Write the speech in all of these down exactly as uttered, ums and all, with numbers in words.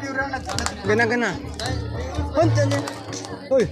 Gena, gena. Hon, tanya. Oi.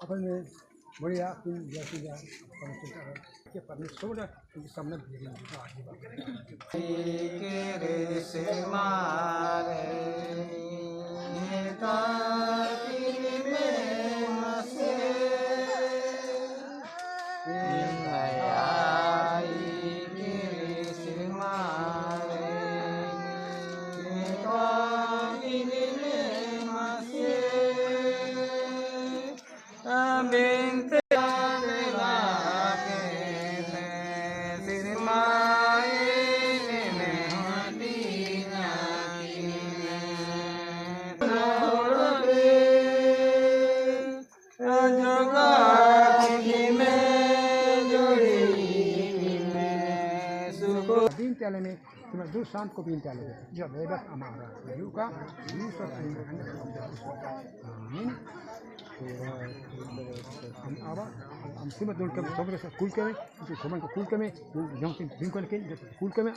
अपन में बढ़िया, अपन जैसे जा, अपन चिंता कर, कि परमेश्वर ना उनके सामने भेजने आगे बढ़। Binti alemi, cuma dulu sangko binti alemi. Jawab hebat amara. Juga, Yusuf ini hanya. Amin. Am aba, am sima dulu kami, sobra sa kul kami, itu soman ko kul kami, yang tim tim kami, kul kami.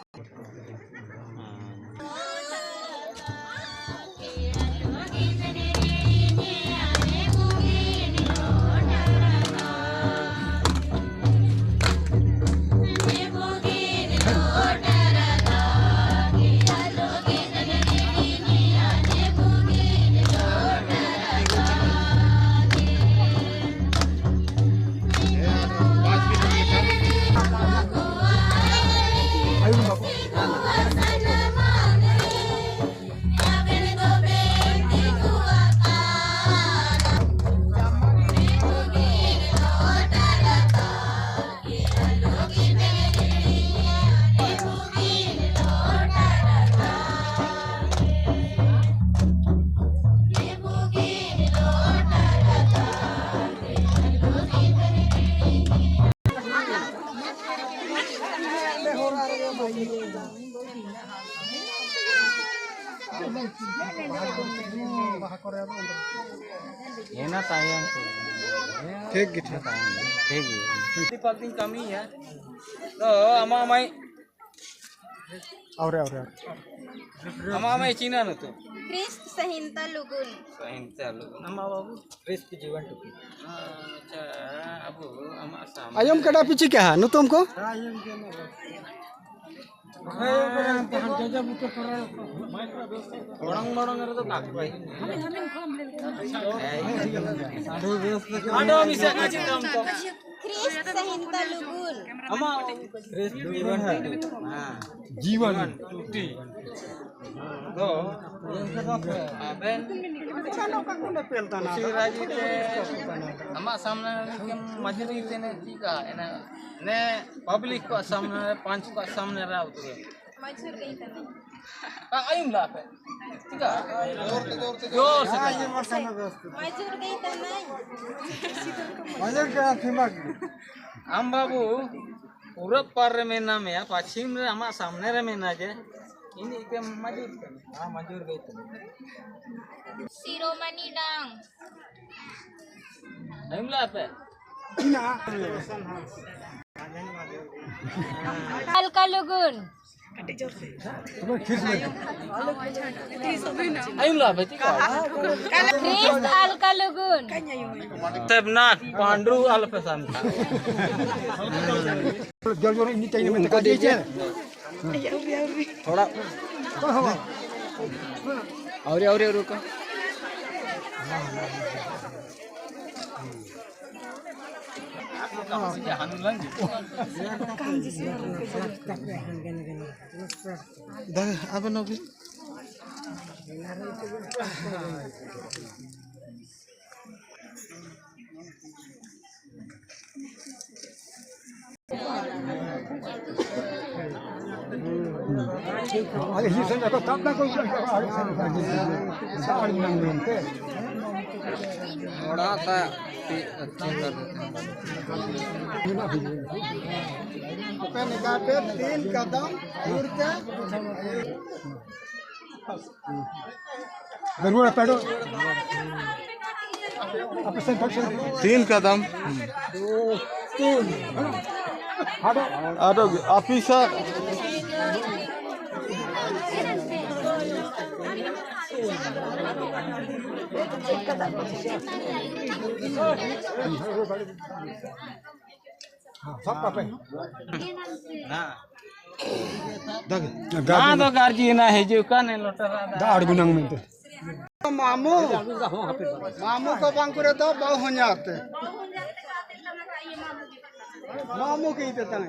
ᱮᱱᱟ ᱛᱟᱭᱚᱢ ᱛᱮ᱾ ᱴᱷᱤᱠ ᱜᱮ, ᱴᱷᱤᱠ᱾ ᱴᱷᱤᱠ ᱜᱮ᱾ ᱯᱟᱞᱛᱤᱧ ᱠᱟᱹᱢᱤᱭᱟ᱾ ᱛᱚ ᱟᱢᱟᱜ ᱢᱟᱭ ᱟᱣᱨᱮ, ᱟᱣᱨᱮ, ᱟᱣᱨᱮ᱾ ᱟᱢᱟᱜ ᱢᱟᱭ ᱪᱤᱱᱟ ᱱᱩᱛᱩ᱾ ᱠᱷᱨᱤᱥᱴ ᱥᱟᱹᱦᱤᱱᱛᱟ ᱞᱩᱜᱩᱱ᱾ ᱥᱟᱹᱦᱤᱱᱛᱟ ᱞᱩᱜᱩᱱ᱾ ᱟᱢᱟᱜ ᱵᱟᱹᱵᱩ? ᱠᱷᱨᱤᱥᱴ ᱡᱤᱣᱟᱱ ᱴᱩᱠᱤ᱾ ᱟᱪᱪᱷᱟ, ᱟᱵᱚ ᱟᱢᱟᱜ ᱥᱟᱢ- ᱟᱭᱳᱢ ᱠᱟᱰᱟ ᱯᱤᱪᱷᱤ ᱠᱟᱦᱟ, ᱱᱩᱛᱩᱢ ᱠᱚ? ᱢᱟᱲᱟᱝ ᱢᱟᱲᱟᱝ ᱨᱮᱫᱚ ᱠᱟᱠᱚ᱾ ᱟᱹᱰᱤ ᱵᱮᱥ ᱞᱮᱠᱟ᱾ ᱟᱫᱚ ᱢᱤᱥᱟ ᱠᱟᱪᱤ ᱠᱟᱢ ᱠᱚ᱾ ᱠᱷᱨᱤᱥᱴ ᱥᱟᱹᱦᱤᱱᱛᱟ ᱞᱩᱜᱩᱱ᱾ ᱟᱢᱟᱜ ᱠᱷᱨᱤᱥᱴ ᱡᱤᱣᱟᱱ ᱴᱩᱰᱩ᱾ ᱦᱮᱸ᱾ ᱡᱤᱣᱟᱱ ᱴᱩᱰᱩ᱾ ᱫᱚ ᱟᱵᱮᱱ ᱠᱩᱥᱤ ᱨᱟᱹᱡᱤ ᱛᱮ ᱟᱢᱟᱜ ᱥᱟᱢᱱᱟ ᱨᱮ ᱢᱤᱫᱴᱮᱱ ᱢᱟᱹᱡᱷᱤ ᱨᱮ ᱛᱮᱱᱮ ᱪᱤᱠᱟ ᱮᱱᱟ ᱱᱮ ᱯᱟᱵᱽᱞᱤᱠ ᱠᱚᱣᱟᱜ ᱥᱟᱢᱱᱟ ᱨᱮ, ᱯᱟᱸᱪ ᱠᱚᱣᱟᱜ ᱥᱟᱢᱱᱟ ᱨᱮ ᱟᱵᱚ ᱫᱚ ᱢᱟᱹᱡᱷᱤ ᱨᱮ ᱛᱟᱦᱮᱱᱟ᱾ ᱟᱭᱩᱢ ᱞᱟᱯᱮ᱾ ᱴᱷᱤᱠᱟ? ᱡᱳᱨ ᱥᱮ᱾ ᱢᱟᱹᱡᱷᱤ ᱨᱮ ᱛᱟᱦᱮᱱᱟ᱾ ᱟᱢ ᱵᱟᱹᱵᱩ ᱯᱩᱨᱩᱵ ᱯᱟᱨ ᱨᱮ ᱢᱮᱱᱟᱢᱮᱭᱟ, ᱯᱟᱪᱷᱤᱢ ᱨᱮ ᱟᱢᱟᱜ ᱥᱟᱢᱱᱮ ᱨᱮ ᱢᱮᱱᱟ ᱡᱮ, ᱤᱧ ᱤᱠᱟᱹ ᱢᱟᱹᱡᱩᱨ ᱠᱟᱱᱟ᱾ ᱦᱮᱸ, ᱢᱟᱹᱡᱩᱨ ᱜᱮ ᱠᱟᱱᱟ᱾ ᱥᱤᱨᱳᱢᱚᱱᱤ ᱰᱟᱝ᱾ ᱟᱸᱡᱚᱢ ᱞᱮᱜᱼᱟ ᱯᱮ? ᱟᱞᱠᱟ ᱞᱩᱜᱩᱱ᱾ ଖ୍ରୀଷ୍ଟ ଆଲକା ଲୁଗୁନ୍। ତେବନା ପାଣ୍ଡୁ ଆଲଫେ ସାନ୍ତା। ଜୋର ଜୋର ଇନି ଟାଇମ୍ ମେ ତକା ଦେଇଛେ। ଥୋଡ଼ା। ଆହୁରି, ଆହୁରି, ଆହୁରି କ। ଆବେ ନବୀ। थोड़ा सा अच्छी कर देते हैं। पे निकाल पे तीन कदम उड़ के। गरुड़ा पैडो। तीन कदम। तीन। आडो, आफिसर। हाँ, सब कापे। दाग। ना तो गार्जियन है जो का नहीं लोटा रहा। दा आड़गुनांग में तो। मामू, मामू को बांकुरे तो बहु हो जाते। मामू की इते तंग।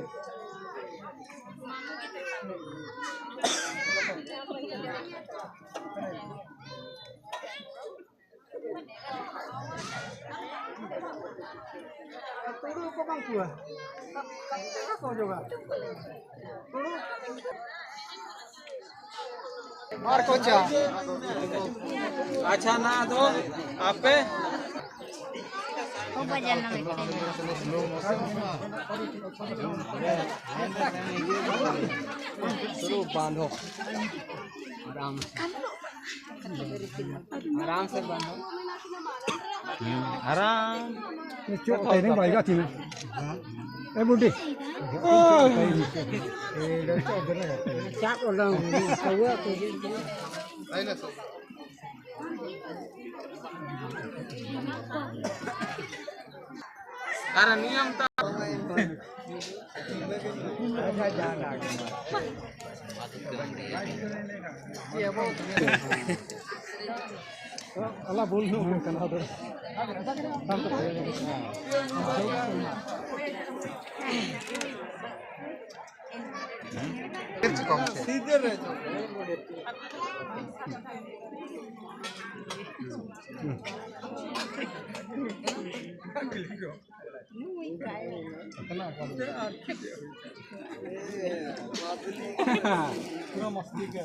मार कोचा। अच्छा ना दो, आपे। बांधो। आराम। आराम से बांधो। हम्म, आराम। ये चोट तो नहीं भाई का थी ना। ए बुड्ढी। चाप और डांग, कौवा को। अरे नियम तो। अला बोल लो, बोल करना दो। सीधे रह जाओ। पूरा मस्ती का।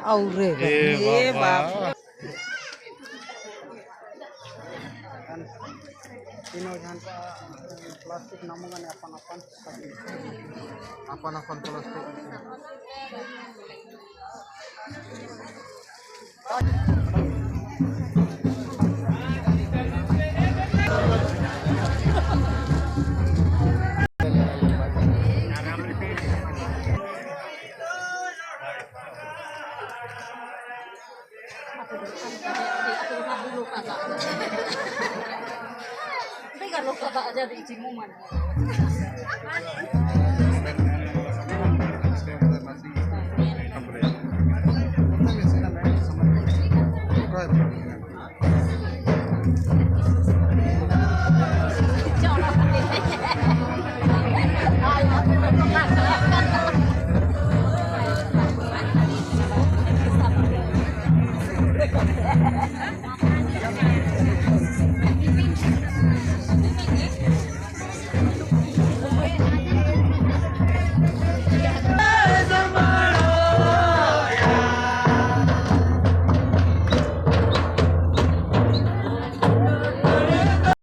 अरे ए बाबा। बाबा। तीनों जन का प्लास्टिक नामो गने अपन अपन। अपन अपन प्लास्टिक।